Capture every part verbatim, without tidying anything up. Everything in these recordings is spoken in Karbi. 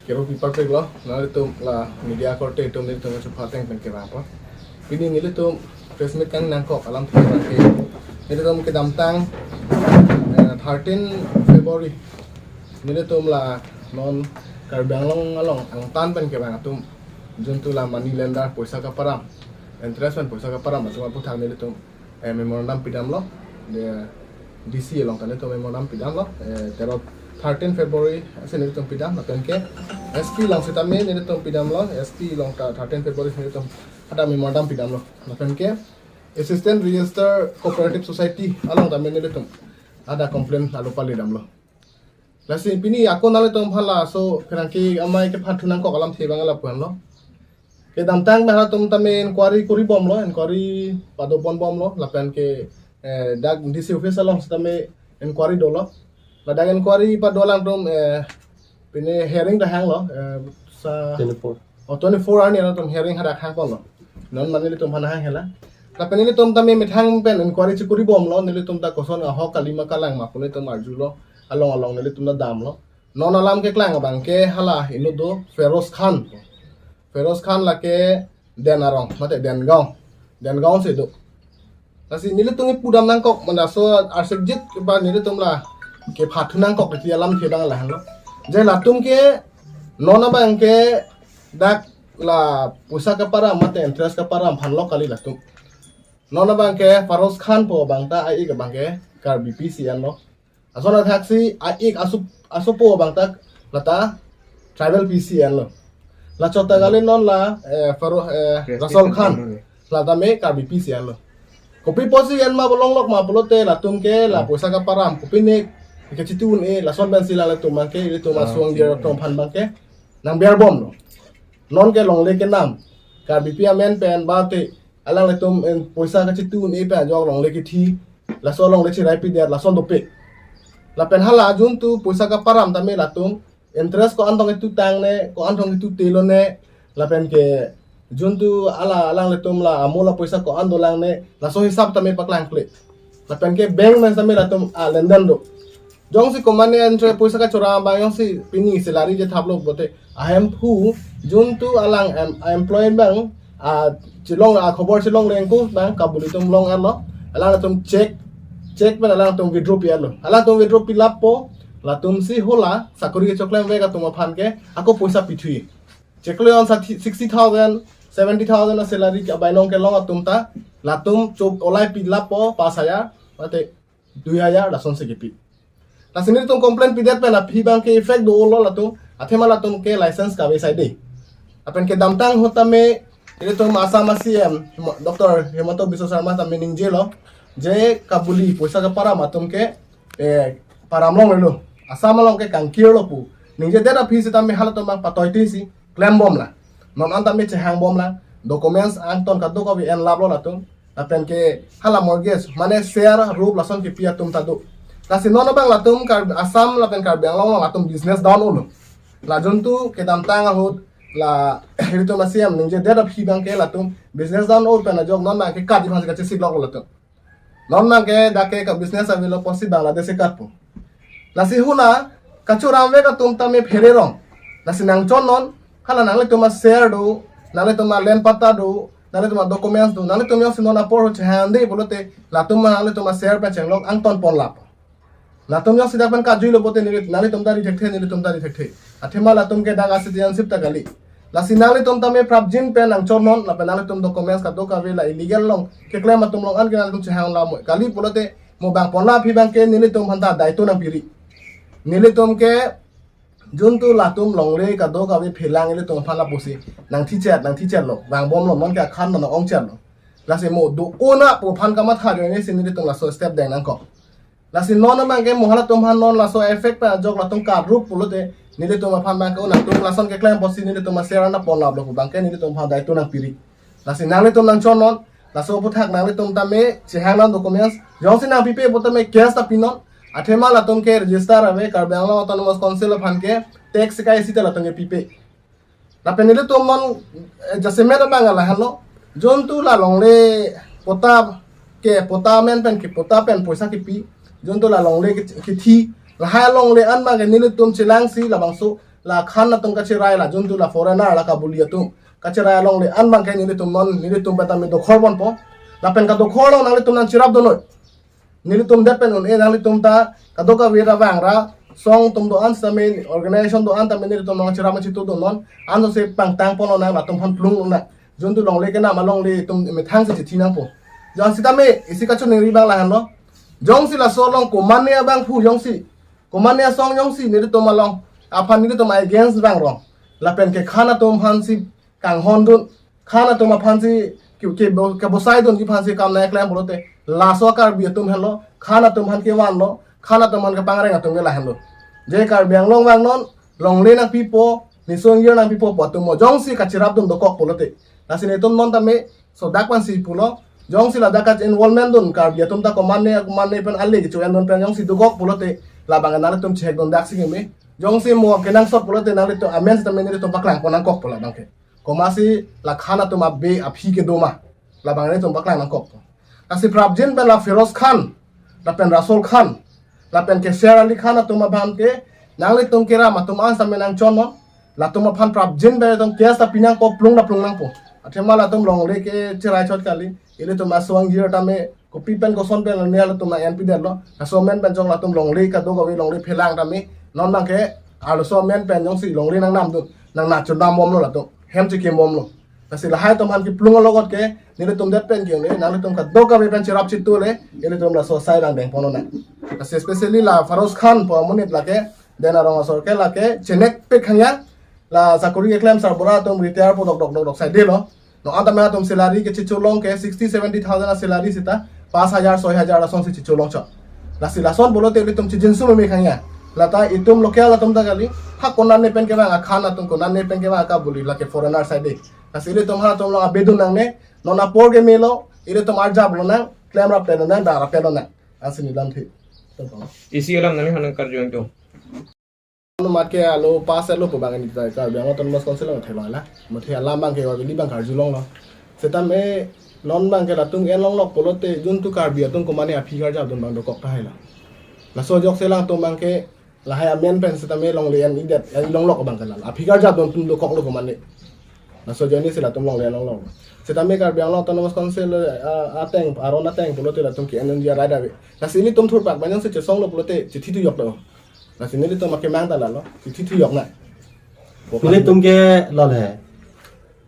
Kero pipar pek lo, nanglitum la media korte atum nelitum chupha ateng pen kevang po. Pini nelitum press meet kangnangkok alamthe abangke, nelitum kedamtang, eh, thirteen February, nelitum la non Karbi Anglong along angtan pen kevang atum, juntu la money lender, poisa kaparam, interest pen poisa kaparam atum aphuthak nelitum, eh, memorandum pidamlo, de D C along ta nelitum memorandum pidamlo, eh, tero, thirteen February asi nelitum pidam, lapen ke S P along sitame nelitum pidamlo, S P along ta thirteen February nelitum hadak memorandum pidamlo, lapen ke Assistant Register Cooperative Society along tame nelitum hadak complaint lalu pali damlo. Lasi pini ako nanglitum aphan laso pherangke amei kepathu nangkok alamthe abang lapu-an lo. Kedamtang pen halatum tame inquiry kori bomlo, inquiry pado pon bomlo, lapen ke, eh, dak D C office along sitame inquiry dolo. Ladak inquiry pado alangtum, eh, pini hearing dak hanglo, eh, sa twenty-four. Oh, twenty-four arni alangtum hearing hadak hang ponlo. Non mane nelitum aphan hang hela. Lapen nelitum tame methang pen inquiry chekori bomlo, nelitum ta koson ahok kali ma kalang ma pu nelitum arjulo, along along nelitum ta damlo. Non alam keklang abangke hala inut do Feroz Khan. Feroz Khan lake Den Arong, mate Den Gaon. Den Gaon si do. Lasi nelitum pudam nangkok, mane laso arsekjit ba nelitum la kepathu nangkok titi alamthe abang lahenlo. Je latum ke non abangke dak la poisa kaparam mate interest kaparam aphan lo kali latum. Non abangke Feroz Khan pu abang ta a-ik abangke Karbi P C N lo. Lason athaksi a-ik aso, asopo abang ta lata tribal P C N lo. Lachot ta kali non la, eh, Faro, eh, Rasol Khan. Lata me Karbi P C N lo. Kopi P C N ma bolong lok ma pulote latum ke la poisa kaparam, kopi ne kechitu un-e, lason pensi la latum abangke, ilitum asong dia atum aphan abangke nang biar bomlo. Non ke longle kenam, Karbipi amen pen bate, alanglitum en poisa kachitu un-e pen ajok longle kithi, laso longle chirai pidet, lason dopik. Lapen hala juntu poisa kaparam tame latum interest ko-an tong itu tang ne, ko-an tong itu telo ne, lapen ke juntu ala alanglitum la amul apoisa ko-an dolang ne, laso hisap tame paklangkle. Lapen ke bank pen tame latum a lenden do. Jongsi komane antre poisa kachora abang jongsi pini salary je thaplo pulote, ahemphu juntu alang em, employee abang, a, chelong, a, khobor chelongle angku abang kabuli atum long arlo, alangtum check, check pen alangtum withdraw pi arlo. Alangtum withdraw pilappo, latumsi hala sakori kechoklem vek atum aphan ke ako poisa pithui. Cheklo yon sa thi-, sixty thousand, seventy thousand a salary ke abainong kelong atum ta, latum chop olai pilappo, pas hajar, mate dui hajar, lasonsi kipi. Lasi nelitum complaint pidet pen aphi abangke effect dolo latum, athema latum ke license kave saide. Lapen kedamtang ahut tame, nelitum Assam a C M, Hima-, Doctor Himanta Biswa Sarma tame ningjelo, je kabuli poisa kaparam atum ke, eh, param longlelo. Assam along ke kangkirlo pu ningjedet aphi sitame halatum abang patoitisi klem bomlang. Non an tame chehang bomlang. Documents angton kadokave enlaplo latum. Lapen ke hala mortgage, mane share rup lason kipi atum ta do. Lasi non abang latum Kar-, Assam lapen Karbi Anglong along latum business down olo. La juntu kedamtang ahut la ilitum a C M ningjedet aphi abangke latum business down olo pen ajok non abangke kadi bhang kachesik lok latum. Non abangke dak ke ka business avelo pusi Bangladesh si katpo. Lasi hala kachoram vek atum tame phererong. Lasi nangchon non, hala nanglitum a share do, nanglitum a land patta do, nanglitum a documents do, nanglitum jongsi non apor ho chehang de pulote, latum nanglitum a share pen chenglok angton ponlap. Latum jongsi dak pen kajuilo pulote neli, nanglitum ta ri thekthe, nelitum ta ri thekthe. Athema latum ke dak a citizenship ta kali. Lasi nanglitum tame prapjin pen nangchon non, lapen nanglitum documents kadokave la illegal along keklem atum along an ke nanglitum chehang la mo. Kali pulote mo bang ponlap aphi abangke nelitum aphan ta daito nangpiri. Nelitum ke juntu latum longle kadokave phelang ilitum aphan lapusi nangthichet, nangthichetlo, vang bomlo, non ke akhan non ongchetlo. Lasi mo do-ona pu aphan kamatha ajoine si nelitum laso step deng nangkok. Lasi non abangke mo halatum aphan non laso effect pen ajok latum karup pulote nelitum aphan abangke nangtum lason keklem pusi nelitum a share na ponlaplo pu abangke nelitum aphan daito nangpiri. Lasi nanglitum nangchon non, laso aphuthak nanglitum tame chehang non documents, jongsi nangpipe pu tame case ta pinon, athema latum ke register ave Karbi Anglong Autonomous Council aphan ke tax kai sita latum ke pipe. Lapen nelitum non, eh, jasemet abang lahenlo. Juntu la longle patta ke patta amen pen ke patta pen poisa kipi. Juntu la longle ki-, kithi. Lahai longle an abangke nelitum chelangsi labangso la khan atum kacherai, la juntu la foreigner la kabuli atum kacherai alongle an abangke nelitum non, nelitum pen tame dokhor ponpo. Lapen kadokhor along nanglitum nangcherap dunnoi. Nelitum det pen un-e, nanglitum ta kadokave ra vang ra song atum do-an sitame, organization do-an tame nelitum nangcherap nangchitu dun non. Anso se pangtang pon lonang, latum aphan plung lonang. Juntu longle kenam alongle itum methang si chithi nangpo. Jongsi tame isi kachiningri abang lahenlo. Jongsi laso along komatne abangphu jongsi, komatne asong jongsi nelitum along aphan nelitum against vangrong, lapen ke khan atum aphan si kanghon dun, khan atum aphan si ke, ke, kebosai dunji aphan si kam nangklem pulote, laso Karbi atum henlo, khan atum aphan kevanlo, khan atum aphan kepangreng atum ke lahenlo. Je Karbi Anglong vang non, longle nangpipo, niso ingjir nangpipo pu atum mo jongsi kacherap dun dokok pulote, lasi nelitum non tame so dak aphan si pulo, jongsi ladak ka involvement dun Karbi atum ta komatne, komatne pen ale kecho-en dun pen jongsi dokok pulote, labang nanglitum chehek dun dak si keme. Jongsi mo kenangsot pulote nanglitum amen sitame nelitum paklang pon nangkokpo labang ke. Komatsi la khan atum abe aphi kedo ma, labang nelitum paklang nangkokpo. Lasi prapjin pen la Feroz Khan, lapen Rasul Khan, lapen ke Sher Ali Khan atum abang ke, nanglitum keram atum an sitame nangchon non. Latum aphan prapjin pen latum case ta pi nangpo, plung ta plung nangpo. Athema latum longle kecherai chot kali, ilitum aso ingjir tame kopi pen koson pen ne latum nang-enpidetlo. Laso amen pen jong latum longle kadokave longle phelang tame, non abangke arloso amen pen jongsi longle nangnam dun, nang nachun dam bomlo latum, hem chikim bomlo. Lasi lahai atum aphan keplung alogot ke, nelitum det pen ke un-e, nanglitum kadokave pen cherap chitu le, nelitum laso asai abang dengpon lonang. Lasi especially la Feroz Khan pu amonit lake, Dena rong asor ke lake chenek pek hangya, la sakori keklem sarbura atum retire po dok dok dok dok saidelo. Non-an tame atum salary ke chicholong ke sixty seventy thousand a salary sita, pas hajar soi hajar asonsi chicholong chot. Lasi lason pulote ilitum chijinsu meme hangya. Lata itum local atum ta kali, ha konatne pen kevang, akhan atum konatne pen kevang, akabuli lake foreigner side. Lasi ilitum ha atum along abe dun nangne, non apor ke melo, ilitum arjap lonang, klemrap pen lonang, darap pen lonang. Ansi neli lamthe. Isi alam nangliphan nangkarju nangtum. Mat ke alo pass alo pu abang ini ta Karbi Anglong Autonomous Council along theklong la. Mate alam abang ke wabili abang karjulonglo. Setame non abang ke latum en longlok pulote juntu Karbi atum komatne aphi karjap dun abang dokok tahai la. Laso ajok si alangtum abang ke lahai amen pen setame longle en-idet, en longlok abang ke la. Aphi karjap dun atum dokoklo komatne. Laso ajoine si latum longle en longlok. Setame Karbi Anglong Autonomous Council, ah, ateng, aron ateng pulote latum ke-en dunji arai ave. Lasi nelitum thurpak abang jongsi chesonglo pulote chithi tu joklo. Lasi nelitum akemang ta lalo, chithi tu jok na. Nelitum ke lal he.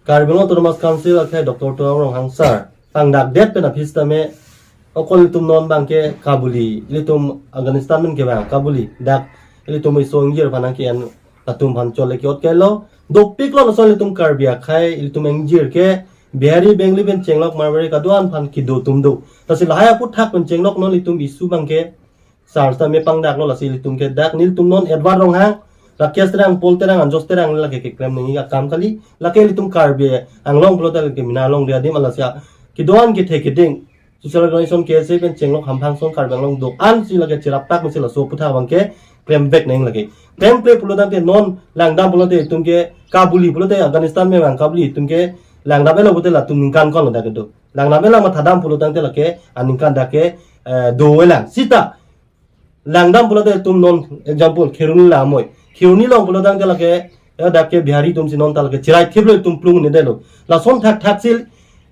Karbi Anglong Autonomous Council akhai Doctor Tuliram Ronghang sir pangdakdet pen aphi setame, okon ilitum non abang ke kabuli, ilitum Afghanistan pen kevang kabuli, dak ilitum iso ingjir aphan nangke-en latum aphan chole ke-ot kelo, dopiklo lason ilitum Karbi akhai, ilitum ingjir ke Bihari, Bengali pen chenglok Marwari kedo-an aphan kedo atum do. Lasi lahai aphuthak pen chenglok non ilitum issue abang ke sar setame pangdaklo, lasi ilitum ke dak nelitum non Edward Ronghang, Rakesh Terang, Paul Terang, Anjos Terang lake keklem nangji akam kali, lake ilitum Karbi Anglong pulote lake mena along dia dim alasi kedo-an kethe keding social organization K S A pen chenglok hamphang ason Karbi Anglong do-an si lake cherap tak si laso aphuthak abang ke klem vek nang lake. Temple pulo tangte non langdam pulote itum ke kabuli pulote Afghanistan pen vang kabuli itum ke langdam elo pulote latum ningkan ko-an lo dak kedo. Langdam elo mathadam pulo tangte lake aningkan dak ke, eh, do-elang. Sita langdam pulote itum non example Kheroni la amoi. Kheroni along pulo tangte lake, eh, dak ke Bihari atum si non ta lake cherai thiplo itum plung-nedetlo. Lason thakthak si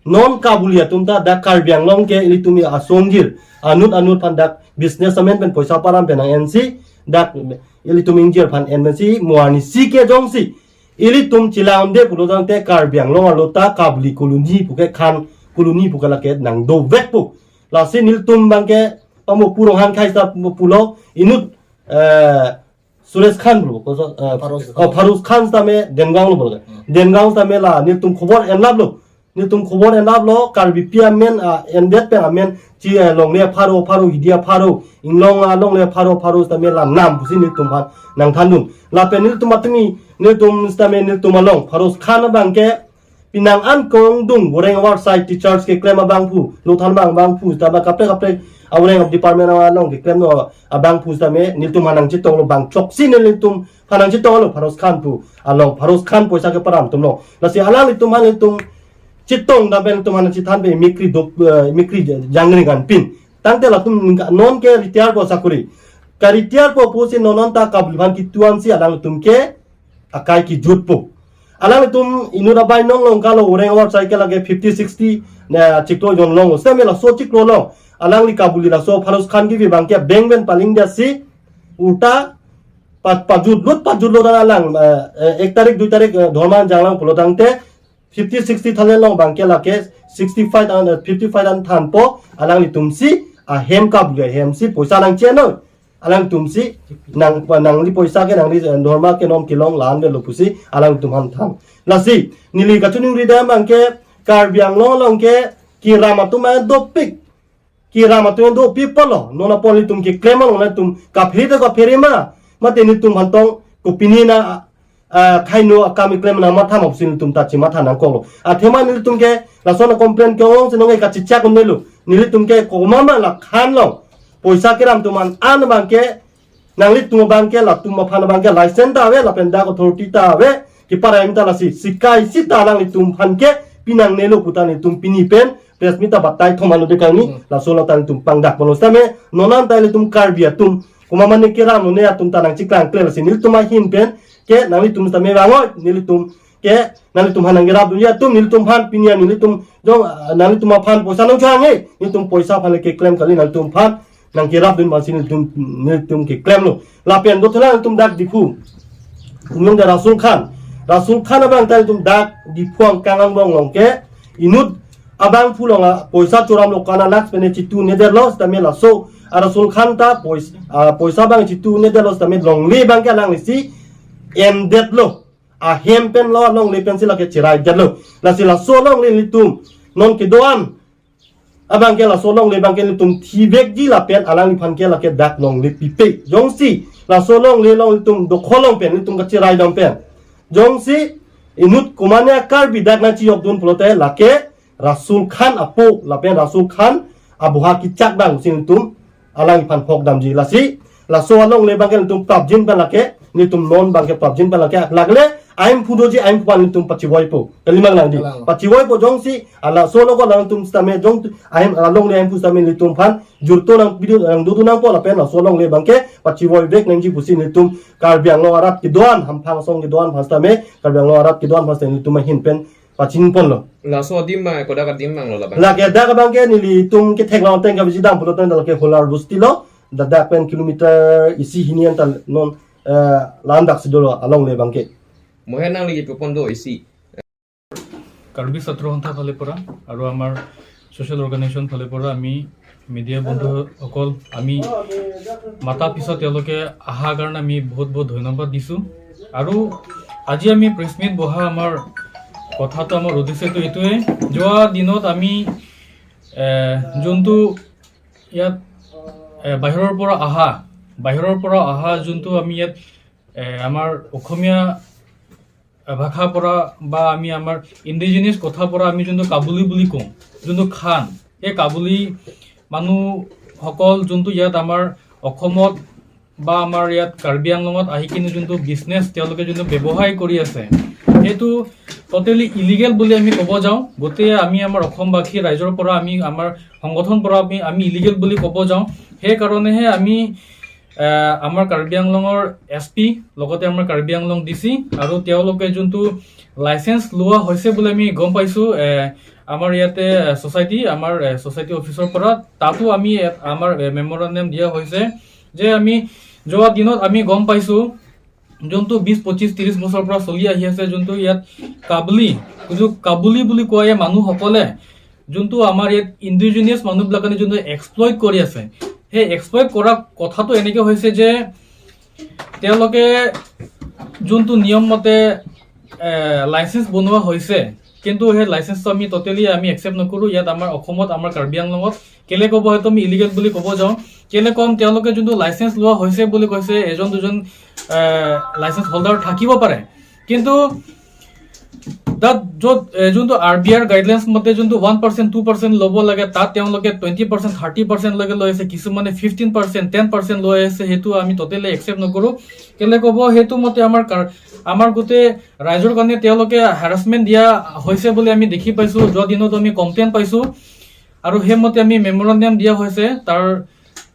non kabuli atum ta dak Karbi Anglong ke ilitum aso ingjir anut anut aphan dak business amen pen poisa param pen nang-ensi dak ilitum ingjir aphan en-ensi mo arnisi ke jongsi ilitum chelang-un'e pulo tangte Karbi Anglong arlo ta kabuli colony pu ke khan colony pu ke lake nangdovekpo. Lasi nelitum abang ke pamo pu Ronghang khai seta pulo inut, eh, Suresh Khan pulo, koso, eh, Faroz. Oh, Faroz Khan setame Dengaon lo pulo. Hmm. Dengaon setame la nelitum khobor enlaplo. Nelitum khobor enlaplo, Karbipi amen, ah, endet pen amen, chi, eh, longle apharo apharo, hidi apharo, inglong, ah, longle apharo apharo setame la nam pusi nelitum aphan nangthandun. Lapen nelitum atumi, nelitum setame nelitum along Faroz Khan abang ke penang an kongdung boreng awarsai teachers keklem abangphu, lothan abang abangphu, setame kaprek kaprek aboreng department along keklem abangphu setame nelitum aphan nangchetonglo, bang choksi nelitum aphan nangchetonglo Faroz Khan pu along, Faroz Khan poisa keparam atumlo. Lasi alanglitum aphan nelitum chetong dam pen nelitum aphan nangchethan pen emekri do, eh, emekri jangring anpin. Tangte latum ningka-, non ke retire po sakori. Ka-retire po pusi non non ta kabuli aphan ketu-ansi alanglitum ke akai kejutpo. Alanglitum inut abai nong long kalo, oreng or cycle ake fifty sixty na chiklo jon long. Sitame laso chiklo long alangli kabuli laso Faroz Khan kebi abangke bank pen paling dia si ulta pa-, pajutlut pajutlut alang, eh, eh, ek tarik dui tarik, eh, dhorma janglang pulo tangte fifty sixty thousand long abangke lake sixty five an, eh, fifty five an thanpo. Alanglitum si ahem kabuli ahem si poisa nangcheno. Alangtum si nang, nangli poisa ke nangli, eh, dhorma ke non kelong la-an avelo pusi alangtum aphan than. Lasi neli kachiningri dam abangke Karbi Anglong along ke keram atum an dopik. Keram atum an dopik pulo. Non apot nelitum keklem along nelitum kaphere ta kaphere ma. Mate nelitum aphan tong kopine na, ah, kaino akam keklem na matha ma pusi nelitum ta chimatha nangkoklo. Athema nelitum ke lason complain ke-ong si nonke kachichak un-elo. Nelitum ke komat ma la khan long poisa keram atum an, an abangke, nanglitum abangke, latum aphan abangke license ta ave, lapen dak authority ta ave, keparai ta lasi, sikai sita nanglitum aphan ke pinangnelo puta nelitum pini pen press meet ta batai thom alo dekang ni, Hmm. laso la ta nelitum pangdak ponlo sitame, non an ta nelitum Karbi atum, komat ma ne keram ne atum ta nangcheklang kle lasi, nelitum ahin pen ke nanglitum sitame vangoi, nelitum ke nanglitum aphan nangkerapdunji atum, nelitum aphan pini an nelitum jong, ah, nanglitum aphan poisa nangchang he, nelitum poisa aphan le keklem kali, nanglitum aphan nangkerapdun aphan si nelitum, nelitum keklemlo. Lapen do thela nelitum dak Diphu. Umung da Rasul Khan. Rasul Khan abang ta nelitum dak Diphu angkang angbong along ke inut abang phu long a poisa choramlo, kana lakhs pen chitu nedetlo sitame laso a Rasul Khan ta pois-, ah, poisa abang chitu nedetlo sitame longle abangke alangli si endetlo. Ahem pen lo longle pen si lake cheraidetlo. Lasi laso longle nelitum non kedo-an abangke laso longle abangke nelitum thivekji lapen alangliphan ke lake dak longle pipe. Jongsi laso longle along nelitum dokhol long pen nelitum kacheraidam pen, jongsi inut komat ne Karbi dak nangchiyokdun pulote lake Rasul Khan apo lapen Rasul Khan aboha kechak abang si nelitum alangphan phokdamji. Lasi laso alongle abangke nelitum prapjin pen lake, nelitum non abangke prapjin pen lake, lagle ahem phu doji ahem phu aphan nelitum pachivoipo. Kali ma nangdi? Kalang. Pachivoipo jongsi ala solo ko nangtum sitame jong ahem alongle ahem phu sitame nelitum aphan jurto nangpidu nangdudu nangpo lapen laso alongle abangke pachivoivek nangji pusi nelitum Karbi Anglong arat kedo-an, hamphang asong kedo-an aphan sitame, Karbi Anglong arat kedo-an aphan sitame nelitum ahin pen pachinponlo. Laso adim abang kodak adim abang lo labang? Lake dak abangke nelitum ketheklong ateng kaviji dam pulote lake Holar Bosti lo, ladak pen kilometer isi hini an ta non, eh, la-an dak si dolo alongle abangke. Mohen nangli pepon do isi. Karbi ছাত্ৰ সন্থাৰ ফালৰ পৰা আৰু আমাৰ social organisation ফালৰ পৰা আমি মিডিয়া বন্ধুসকল আমি মাতা পিছত তেওঁলোকে অহাৰ কাৰণে আমি বহুত বহুত ধন্যবাদ দিছোঁ। আৰু আজি আমি প্ৰেছ মিট বহা আমাৰ কথাটো আমাৰ উদ্দেশ্যটো এইটোৱে, যোৱা দিনত আমি, এ, যোনটো ইয়াত, এ, বাহিৰৰ পৰা অহা, বাহিৰৰ পৰা অহা যোনটো আমি ইয়াত, এ, আমাৰ অসমীয়া ভাষাৰ পৰা বা আমি আমাৰ ইণ্ডিজিনাছ কথাৰ পৰা আমি যোনটো কাবুলি বুলি কওঁ, যোনটো খান, সেই কাবুলি মানুহসকল যোনটো ইয়াত আমাৰ অসমত বা আমাৰ ইয়াত কাৰ্বি আংলঙত আহি কিনে যোনটো বিজনেছ তেওঁলোকে যোনটো ব্যৱসায় কৰি আছে, সেইটো ট'টেলি ইলিগেল বুলি আমি ক'ব যাওঁ। গোটেই আমি আমাৰ অসমবাসী ৰাইজৰ পৰা আমি আমাৰ সংগঠনৰ পৰা আমি, আমি ইলিগেল বুলি ক'ব যাওঁ। সেইকাৰণেহে আমি, এ, আমাৰ কাৰ্বি আংলঙৰ এছ পি, লগতে আমাৰ কাৰ্বি আংলং ডি চি আৰু তেওঁলোকে যোনটো লাইচেন্স লোৱা হৈছে বুলি আমি গম পাইছোঁ, এ, আমাৰ ইয়াতে, এ, ছ'চাইটি, আমাৰ, এ, ছ'চাইটি অফিচৰ পৰা, তাতো আমি এ-, আমাৰ, এ, মেমৰেণ্ডাম দিয়া হৈছে যে আমি যোৱা দিনত আমি গম পাইছোঁ, যোনটো বিছ, পঁচিছ, ত্ৰিছ বছৰৰ পৰা চলি আহি আছে, যোনটো ইয়াত কাবুলি, যোনটো কাবুলি বুলি কোৱা এই মানুহসকলে যোনটো আমাৰ ইয়াত ইণ্ডিজিনাছ মানুহবিলাকে যোনটো এক্সপ্লইট কৰি আছে, সেই এক্সপ্লইট কৰা কথাটো এনেকে হৈছে যে তেওঁলোকে যোনটো নিয়ম মতে, এ, লাইচেন্স বনোৱা হৈছে, কিন্তু সেই লাইচেন্সটো আমি ট'টেলি আমি একচেপ্ট নকৰোঁ। ইয়াত আমাৰ অসমত, আমাৰ কাৰ্বি আংলঙত কেলে ক'ব, সেইটো আমি ইলিগেল বুলি ক'ব যাওঁ। কেলে ক'ম, তেওঁলোকে যোনটো লাইচেন্স লোৱা হৈছে বুলি কৈছে, এজন দুজন, এ, লাইচেন্স হোল্ডাৰ থাকিব পাৰে, কিন্তু তাত য'ত, এ, যোনটো আৰ বি আইৰ গাইডলাইন্স মতে যোনটো ওৱান পাৰ্চেণ্ট, টু পাৰ্চেণ্ট ল'ব লাগে, তাত তেওঁলোকে টুৱেণ্টি পাৰ্চেণ্ট, থাৰ্টি পাৰ্চেণ্ট লৈকে লৈ আছে, কিছুমানে ফিফটিন পাৰ্চেণ্ট, টেন পাৰ্চেণ্ট লৈ আছে। সেইটো আমি ট'টেলি একচেপ্ট নকৰোঁ। কেলে ক'ব, সেইটো মতে আমাৰ কাৰ-, আমাৰ গোটেই ৰাইজৰ কাৰণে তেওঁলোকে হাৰাছমেণ্ট দিয়া হৈছে বুলি আমি দেখি পাইছোঁ। যোৱা দিনত আমি কমপ্লেইন পাইছোঁ আৰু সেইমতে আমি মেমৰেণ্ডাম দিয়া হৈছে। তাৰ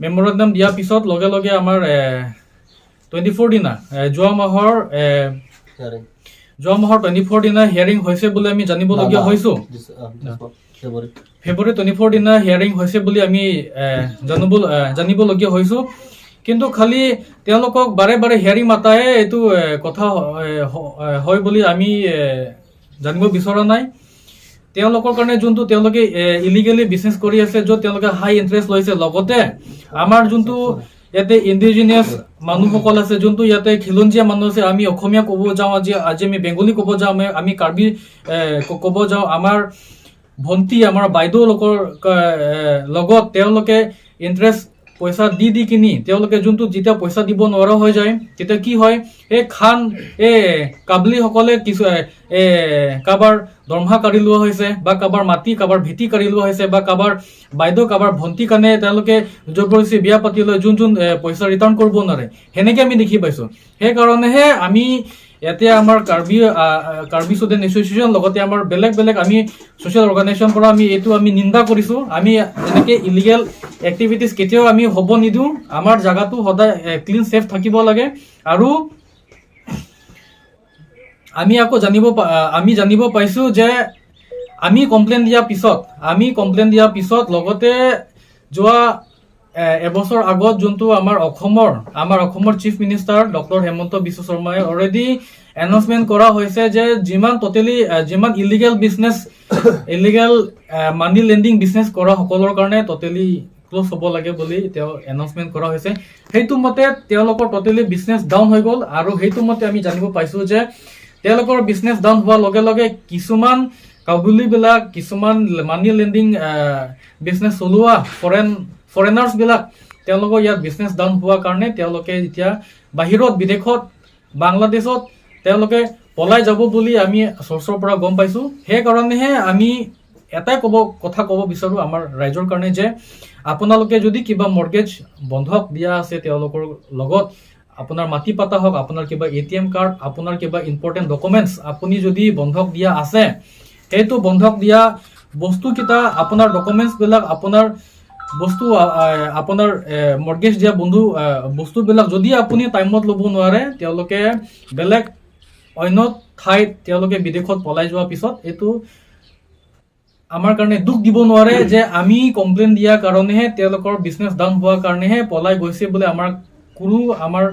মেমৰেণ্ডাম দিয়াৰ পিছত লগে লগে আমাৰ, এ, টুৱেণ্টি ফ'ৰ দিনা, এ, যোৱা মাহৰ, এ, Hearing. যোৱা মাহৰ টুৱেণ্টি ফ'ৰ দিনা হিয়াৰিং হৈছে বুলি আমি জানিবলগীয়া হৈছো। This, uh, this month, February. February twenty four দিনা হিয়াৰিং হৈছে বুলি আমি, এ, জানিব, এ, জানিবলগীয়া হৈছো। কিন্তু খালি তেওঁলোকক বাৰে বাৰে হিয়াৰিং মাতাহে এইটো, এ, কথা হ-, এ, হ-, এ, হয় বুলি আমি, এ, জানিব বিচৰা নাই। তেওঁলোকৰ কাৰণে যোনটো তেওঁলোকে, এ, ইলিগেলি বিজনেছ কৰি আছে, য'ত তেওঁলোকে হাই ইণ্টাৰেষ্ট লৈছে, লগতে আমাৰ যোনটো ইয়াতে ইণ্ডিজিনাছ মানুহসকল আছে, যোনটো ইয়াতে খিলঞ্জীয়া মানুহ আছে, আমি অসমীয়া ক'ব যাওঁ, আজি, আজি আমি বেংগলী ক'ব যাওঁ, আমি, আমি কাৰ্বি, এ, ক-, ক'ব যাওঁ, আমাৰ ভণ্টি, আমাৰ বাইদেউ লোকৰ কা-, এ, লগত তেওঁলোকে ইণ্টাৰেষ্ট পইচা দি দি কিনি তেওঁলোকে যোনটো যেতিয়া পইচা দিব নোৱাৰা হৈ যায়, তেতিয়া কি হয়, এই খান, এই কাবলিসকলে কিছু, এ, এ, কাৰোবাৰ দৰমহা কাঢ়ি লোৱা হৈছে বা কাৰোবাৰ মাটি, কাৰোবাৰ ভেটি কাঢ়ি লোৱা হৈছে বা কাৰোবাৰ বাইদেউ, কাৰোবাৰ ভণ্টি কাৰণে তেওঁলোকে জবৰদস্তি বিয়া পাতি লৈ যোন যোন, এ, পইচা ৰিটাৰ্ণ কৰিব নোৱাৰে, সেনেকে আমি দেখি পাইছো। সেইকাৰণেহে আমি ইয়াতে আমাৰ কাৰ্বি, আ, আ, কাৰ্বি ষ্টুডেণ্ট এছ'চিয়েশ্যন লগতে আমাৰ বেলেগ বেলেগ আমি ছ'চিয়েল অৰ্গেনাইজেশ্যন পৰা আমি এইটো আমি নিন্দা কৰিছো। আমি এনেকে ইলিগেল এক্টিভিটিজ কেতিয়াও আমি হ'ব নিদিওঁ। আমাৰ জাগাটো সদায়, এ, ক্লিন ছেফ থাকিব লাগে। আৰু আমি আকৌ জানিব পা-, আ, আমি জানিব পাইছো যে আমি কমপ্লেইন দিয়াৰ পিছত, আমি কমপ্লেইন দিয়াৰ পিছত লগতে যোৱা, এ, এবছৰ আগত যোনটো আমাৰ অসমৰ, আমাৰ অসমৰ চিফ মিনিষ্টাৰ ডক্টৰ হিমন্ত বিশ্ব শৰ্মাই অলৰেডি এনাউন্সমেণ্ট কৰা হৈছে যে যিমান ট'টেলি, এ, যিমান ইলিগেল বিজনেছ, ইলিগেল, এ, মানি লেণ্ডিং বিজনেছ কৰা সকলৰ কাৰণে ট'টেলি ক্ল'জ হ'ব লাগে বুলি তেওঁ এনাউন্সমেণ্ট কৰা হৈছে। সেইটো মতে তেওঁলোকৰ ট'টেলি বিজনেছ ডাউন হৈ গ'ল আৰু সেইটো মতে আমি জানিব পাইছো যে তেওঁলোকৰ বিজনেছ ডাউন হোৱাৰ লগে লগে কিছুমান কাবুলিবিলাক, কিছুমান মানি লেণ্ডিং, আহ, বিজনেছ চলোৱা ফৰেন, ফৰেনাৰ্ছবিলাক তেওঁলোকৰ ইয়াত বিজনেছ ডাউন হোৱাৰ কাৰণে তেওঁলোকে এতিয়া বাহিৰত, বিদেশত, বাংলাদেশত তেওঁলোকে পলাই যাব বুলি আমি চ'ৰ্চৰ পৰা গম পাইছো। সেইকাৰণেহে আমি এটাই ক'ব, কথা ক'ব বিচাৰো আমাৰ ৰাইজৰ কাৰণে যে আপোনালোকে যদি কিবা মৰ্গেজ বন্ধক দিয়া আছে তেওঁলোকৰ লগত, আপোনাৰ মাটি পাটা হওক, আপোনাৰ কিবা এ টি এম কাৰ্ড, আপোনাৰ কিবা ইম্পৰ্টেণ্ট ডকুমেণ্টছ আপুনি যদি বন্ধক দিয়া আছে, সেইটো বন্ধক দিয়া বস্তুকেইটা, আপোনাৰ ডকুমেণ্টছবিলাক, আপোনাৰ বস্তু, আ, আ, আপোনাৰ, এ, মৰ্গেজ দিয়া বন্ধু, আ, বস্তুবিলাক যদি আপুনি টাইমত ল'ব নোৱাৰে, তেওঁলোকে বেলেগ অন্য ঠাইত তেওঁলোকে বিদেশত পলাই যোৱাৰ পিছত এইটো আমাৰ কাৰণে দুখ দিব নোৱাৰে যে আমি কমপ্লেইন দিয়াৰ কাৰণেহে, তেওঁলোকৰ বিজনেছ ডাউন হোৱাৰ কাৰণেহে পলাই গৈছে বুলি আমাৰ কোনো আমাৰ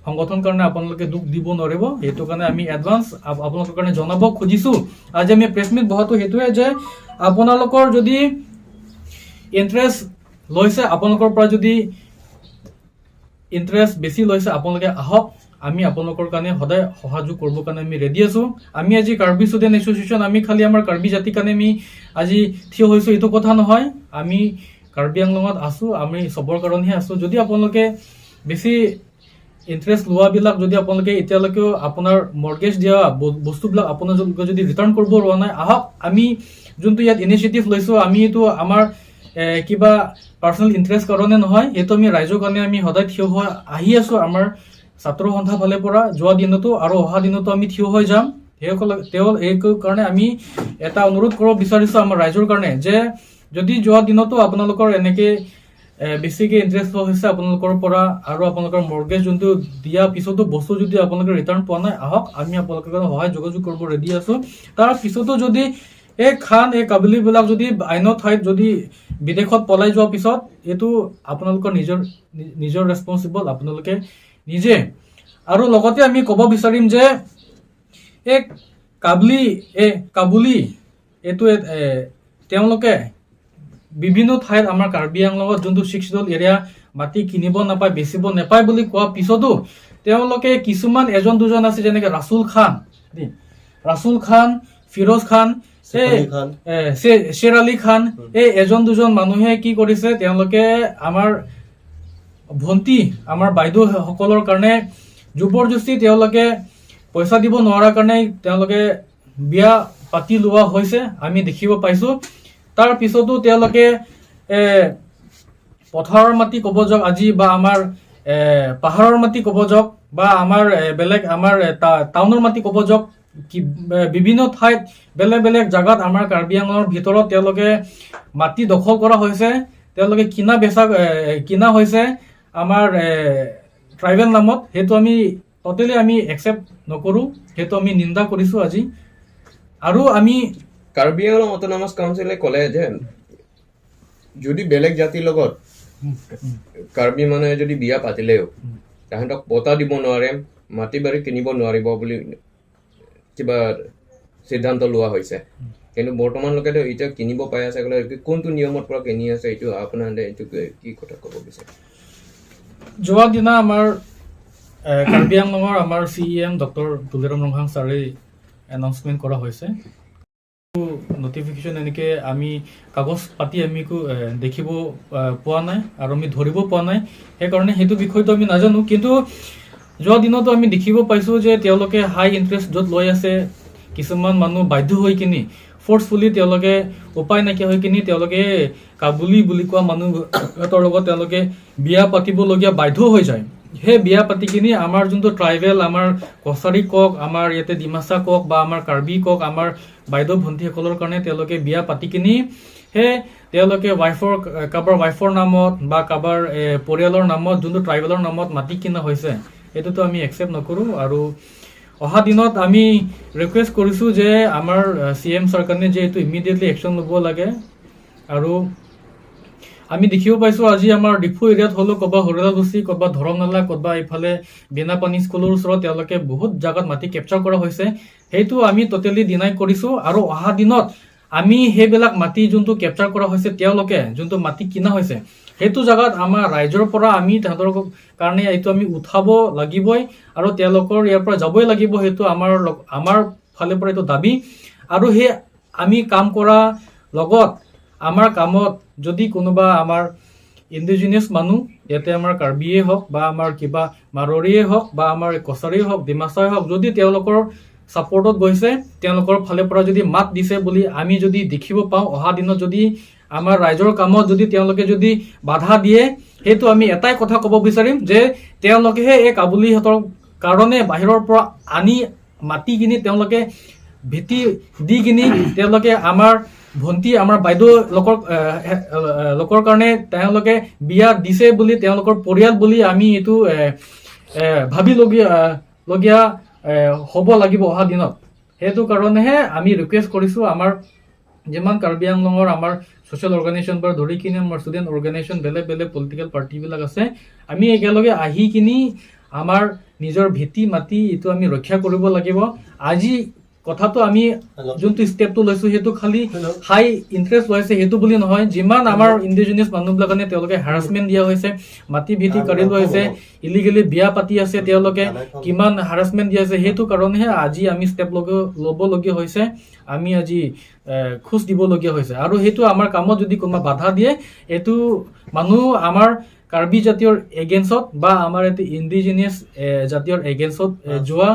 সংগঠন কাৰণে আপোনালোকে দুখ দিব নোৱাৰিব। সেইটো কাৰণে আমি এডভান্স আপ-, আপোনালোকৰ কাৰণে জনাব খুজিছো। আজি আমি প্ৰেছ মিট বহোৱাটো সেইটোৱে যে আপোনালোকৰ যদি ইণ্টাৰেষ্ট লৈছে, আপোনালোকৰ পৰা যদি ইণ্টাৰেষ্ট বেছি লৈছে, আপোনালোকে আহক, আমি আপোনালোকৰ কাৰণে সদায় সহযোগ কৰিবৰ কাৰণে আমি ৰেডি আছো। আমি আজি কাৰ্বি ষ্টুডেণ্ট এছ'চিয়েশ্যন, আমি খালি আমাৰ কাৰ্বি জাতিৰ কাৰণে আমি আজি থিয় হৈছো, এইটো কথা নহয়। আমি কাৰ্বি আংলঙত আছো, আমি চবৰ কাৰণেহে আছো। যদি আপোনালোকে বেছি ইণ্টাৰেষ্ট লোৱাবিলাক যদি আপোনালোকে এতিয়ালৈকেও আপোনাৰ মৰ্গেজ দিয়া ব-, বস্তুবিলাক আপোনালোকে যদি ৰিটাৰ্ণ কৰিব পৰা নাই, আহক, আমি যোনটো ইয়াত ইনিচিয়েটিভ লৈছো, আমি এইটো আমাৰ, এ, কিবা পাৰ্চনেল ইণ্টাৰেষ্ট কাৰণে নহয়, এইটো আমি ৰাইজৰ কাৰণে আমি সদায় থিয় হৈ আহি আছো। আমাৰ ছাত্ৰ সন্থাৰ ফালে পৰা যোৱা দিনতো আৰু অহা দিনতো আমি থিয় হৈ যাম। সেইসকলে, তেওঁ এই কাৰণে আমি এটা অনুৰোধ কৰিব বিচাৰিছো আমাৰ ৰাইজৰ কাৰণে যে যদি যোৱা দিনতো আপোনালোকৰ এনেকে, এ, বেছিকে ইণ্টাৰেষ্ট লোৱা হৈছে আপোনালোকৰ পৰা আৰু আপোনালোকৰ মৰ্গেজ যোনটো দিয়া পিছতো বস্তু যদি আপোনালোকে ৰিটাৰ্ণ পোৱা নাই, আহক, আমি আপোনালোকৰ কাৰণে সহায় যোগাযোগ কৰিব ৰেডি আছো। তাৰ পিছতো যদি এই খান, এই কাবুলিবিলাক যদি আইনৰ ঠাইত যদি বিদেশত পলাই যোৱাৰ পিছত এইটো আপোনালোকৰ নিজৰ, নি-, নিজৰ ৰেছপনচিবল, আপোনালোকে নিজে। আৰু লগতে আমি ক'ব বিচাৰিম যে এই কাবলি, এই কাবুলি, এইটো, এ, তেওঁলোকে বিভিন্ন ঠাইত আমাৰ কাৰ্বি আংলঙত যোনটো ছিক্স শ্বিডিউল এৰিয়া মাটি কিনিব নাপায়, বেচিব নাপায় বুলি কোৱা পিছতো তেওঁলোকে কিছুমান এজন দুজন আছে, যেনেকে ৰাছুল খান, দেই, ৰাছুল খান, ফিৰোজ খান, এই, চেফ আলী খান। এ, চে-, শ্বেৰ আলী খান, উম। এই এজন দুজন মানুহে কি কৰিছে, তেওঁলোকে আমাৰ ভণ্টি, আমাৰ বাইদেউ সকলৰ কাৰণে জবৰদস্তি তেওঁলোকে পইচা দিব নোৱাৰাৰ কাৰণে তেওঁলোকে বিয়া পাতি লোৱা হৈছে, আমি দেখিব পাইছো। তাৰ পিছতো তেওঁলোকে, এ, পথাৰৰ মাটি ক'ব যাওক আজি বা আমাৰ, এ, পাহাৰৰ মাটি ক'ব যাওক বা আমাৰ, এ, বেলেগ আমাৰ, এ, টা-, টাউনৰ মাটি ক'ব যাওক, কি, এ, বিভিন্ন ঠাইত বেলেগ বেলেগ জাগাত আমাৰ কাৰ্বি আংলঙৰ ভিতৰত তেওঁলোকে মাটি দখল কৰা হৈছে, তেওঁলোকে কিনা বেচা, এ, কিনা হৈছে আমাৰ, এ, ট্ৰাইবেল নামত। সেইটো আমি টটেলি আমি একচেপ্ট নকৰোঁ, সেইটো আমি নিন্দা কৰিছোঁ আজি। আৰু আমি কাৰ্বি আংলং অট'নমাছ কাউন্সিলে ক'লে যে যদি বেলেগ জাতিৰ লগত কাৰ্বি মানুহে যদি বিয়া পাতিলেও তাহাঁতক পটা দিব নোৱাৰে, মাটি বাৰী কিনিব নোৱাৰিব বুলি কিবা সিদ্ধান্ত লোৱা হৈছে। কিন্তু বৰ্তমানলৈকেতো এতিয়া কিনিব পাই আছে, ক'লে কি কোনটো নিয়মত পৰা কিনি আছে, এইটো আপোনাৰ এইটো কি, কি কথা ক'ব বিচাৰে? যোৱা দিনা আমাৰ এ, কাৰ্বি আংলঙৰ আমাৰ চি ই এম ডক্টৰ তুলিৰাম ৰংহাং ছাৰে এনাউন্সমেণ্ট কৰা হৈছে। নটিফিকেশ্যন এনেকে আমি কাগজ পাতি আমি একো, এ, দেখিব, এ, পোৱা নাই আৰু আমি ধৰিব পৰা নাই। সেইকাৰণে সেইটো বিষয়টো আমি নাজানো। কিন্তু যোৱা দিনতো আমি দেখিব পাইছোঁ যে তেওঁলোকে হাই ইণ্টাৰেষ্ট য'ত লৈ আছে, কিছুমান মানুহ বাধ্য হৈ কিনি, ফ'ৰ্চফুলি তেওঁলোকে উপায় নাইকিয়া হৈ কিনি তেওঁলোকে কাবুলি বুলি কোৱা মানুহ এটাৰ লগত তেওঁলোকে বিয়া পাতিবলগীয়া বাধ্য হৈ যায়। সেই বিয়া পাতি কিনি আমাৰ যোনটো ট্ৰাইবেল, আমাৰ কছাৰী কওক, আমাৰ ইয়াতে ডিমাচা কওক বা আমাৰ কাৰ্বি কওক, আমাৰ বাইদেউ ভণ্টিসকলৰ কাৰণে তেওঁলোকে বিয়া পাতি কিনি সেই তেওঁলোকে ৱাইফৰ, কাৰোবাৰ ৱাইফৰ নামত বা কাৰোবাৰ, এ, পৰিয়ালৰ নামত যোনটো ট্ৰাইবেলৰ নামত মাটি কিনা হৈছে, এইটোতো আমি একচেপ্ট নকৰোঁ। আৰু অহা দিনত আমি ৰিকুৱেষ্ট কৰিছোঁ যে আমাৰ, এ, চি ই এম ছাৰ কাৰণে যে এইটো ইমিডিয়েটলি একশ্যন ল'ব লাগে। আৰু আমি দেখিব পাইছোঁ আজি আমাৰ ডিফু এৰিয়াত হ'লেও ক'ৰবাত হৰিলাল বস্তি, ক'ৰবাত ধৰমনালা, ক'ৰবাত এইফালে বিনাপানী স্কুলৰ ওচৰত তেওঁলোকে বহুত জাগাত মাটি কেপচাৰ কৰা হৈছে। সেইটো আমি টটেলি ডিনাই কৰিছোঁ। আৰু অহা দিনত আমি সেইবিলাক মাটি যোনটো কেপচাৰ কৰা হৈছে, তেওঁলোকে যোনটো মাটি কিনা হৈছে, সেইটো জাগাত আমাৰ ৰাইজৰ পৰা আমি তাহাঁতৰ কাৰণে এইটো আমি উঠাব লাগিবই আৰু তেওঁলোকৰ ইয়াৰ পৰা যাবই লাগিব। সেইটো আমাৰ লগ-, আমাৰ ফালৰ পৰা এইটো দাবী। আৰু সেই আমি কাম কৰা লগত আমাৰ কামত যদি কোনোবা আমাৰ ইণ্ডিজিনাছ মানুহ, ইয়াতে আমাৰ কাৰ্বিয়ে হওক বা আমাৰ কিবা মাৰোৱাৰীয়ে হওক বা আমাৰ কছাৰীয়ে হওক, ডিমাচাই হওক, যদি তেওঁলোকৰ ছাপৰ্টত গৈছে, তেওঁলোকৰ ফালৰ পৰা যদি মাত দিছে বুলি আমি যদি দেখিব পাওঁ, অহা দিনত যদি আমাৰ ৰাইজৰ কামত যদি তেওঁলোকে যদি বাধা দিয়ে, সেইটো আমি এটাই কথা ক'ব বিচাৰিম যে তেওঁলোকেহে এই কাবুলিহঁতৰ কাৰণে বাহিৰৰ পৰা আনি মাটি কিনি তেওঁলোকে ভেটি দি কিনি তেওঁলোকে আমাৰ ভণ্টি, আমাৰ বাইদেউ লোকৰ, এ, এ, এ, লোকৰ কাৰণে তেওঁলোকে বিয়া দিছে বুলি তেওঁলোকৰ পৰিয়াল বুলি আমি এইটো, এ, এ, ভাবিলগীয়া, এ, লগীয়া, এ, হ'ব লাগিব অহা দিনত। সেইটো কাৰণেহে আমি ৰিকুৱেষ্ট কৰিছোঁ আমাৰ যিমান কাৰ্বি আংলঙৰ আমাৰ ছ'চিয়েল অৰ্গেনাইজেশ্যন পৰা ধৰি কিনে আমাৰ ষ্টুডেণ্ট অৰ্গেনাইজেশ্যন, বেলেগ বেলেগ পলিটিকেল পাৰ্টিবিলাক আছে, আমি একেলগে আহি কিনি আমাৰ নিজৰ ভেটি মাটি এইটো আমি ৰক্ষা কৰিব লাগিব। আজি কথাটো আমি যোনটো ষ্টেপটো লৈছোঁ, সেইটো খালি হাই ইণ্টাৰেষ্ট লৈছে সেইটো বুলি নহয়। যিমান আমাৰ ইণ্ডিজিনাছ মানুহবিলাক কাৰণে তেওঁলোকে হাৰাছমেণ্ট দিয়া হৈছে, মাতি ভেটি কাঢ়ি লোৱা হৈছে, ইলিগেলি বিয়া পাতি আছে তেওঁলোকে, কিমান হাৰাছমেণ্ট দিয়া আছে, সেইটো কাৰণেহে আজি আমি ষ্টেপ ল'ব, ল'বলগীয়া হৈছে। আমি আজি, এ, খোজ দিবলগীয়া হৈছে। আৰু সেইটো আমাৰ কামত যদি কোনোবা বাধা দিয়ে, এইটো মানুহ আমাৰ কাৰ্বি জাতীয়ৰ এগেইনষ্টত বা আমাৰ এইটো ইণ্ডিজিনাছ, এ, জাতীয়ৰ এগেইনষ্টত, এ, যোৱা,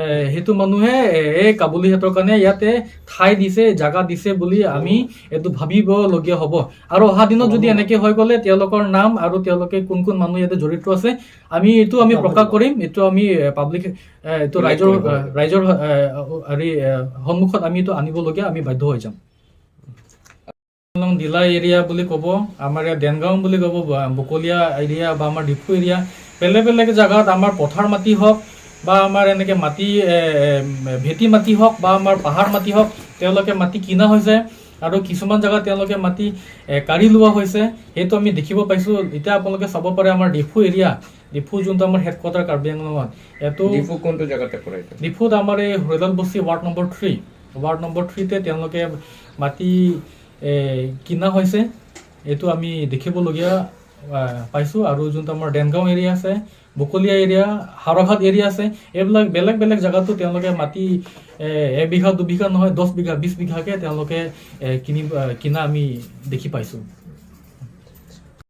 এ, সেইটো মানুহে, এ, এই কাবুলিহঁতৰ কাৰণে ইয়াতে ঠাই দিছে, জাগা দিছে বুলি আমি এইটো ভাবিবলগীয়া হ'ব। আৰু অহা দিনত যদি এনেকে হৈ গ'লে তেওঁলোকৰ নাম আৰু তেওঁলোকে কোন কোন মানুহ ইয়াতে জড়িত আছে, আমি এইটো আমি প্ৰকাশ কৰিম, এইটো আমি, এ, পাব্লিক, এ, এইটো ৰাইজৰ, এ, ৰাইজৰ, এ, হেৰি, এ, সন্মুখত আমি এইটো আনিবলগীয়া আমি বাধ্য হৈ যাম। ডিলাই এৰিয়া বুলি ক'ব, আমাৰ ইয়াত দেনগাঁও বুলি ক'ব, বা বকলীয়া এৰিয়া বা আমাৰ ডিফু এৰিয়া, বেলেগ বেলেগ জাগাত আমাৰ পথাৰ মাটি হওক বা আমাৰ এনেকে মাটি, এ, এ, ভেটি মাটি হওক বা আমাৰ পাহাৰ মাটি হওক, তেওঁলোকে মাটি কিনা হৈছে আৰু কিছুমান জাগাত তেওঁলোকে মাটি, এ, কাঢ়ি লোৱা হৈছে। সেইটো আমি দেখিব পাইছোঁ। এতিয়া আপোনালোকে চাব পাৰে আমাৰ ডিফু এৰিয়া, ডিফু যোনটো আমাৰ হেডকোৱাৰ্টাৰ কাৰ্বি আংলঙত, এইটো ডিফু কোনটো জাগাতে পৰে এইটো? ডিফুত আমাৰ এই হৰিলাল বস্তি ward number three, ward number থ্ৰীতে তেওঁলোকে মাটি, এ, কিনা হৈছে। এইটো আমি দেখিবলগীয়া, আ, পাইছোঁ। আৰু যোনটো আমাৰ দেনগাঁও এৰিয়া আছে, বকলীয়া এৰিয়া, হাৰঘাট এৰিয়া আছে, এইবিলাক বেলেগ বেলেগ জাগাতো তেওঁলোকে মাটি, এ, এবিঘা দুবিঘা নহয়, দহ বিঘা, বিছ বিঘাকে তেওঁলোকে, এ, কিনি, আ, কিনা আমি দেখি পাইছোঁ।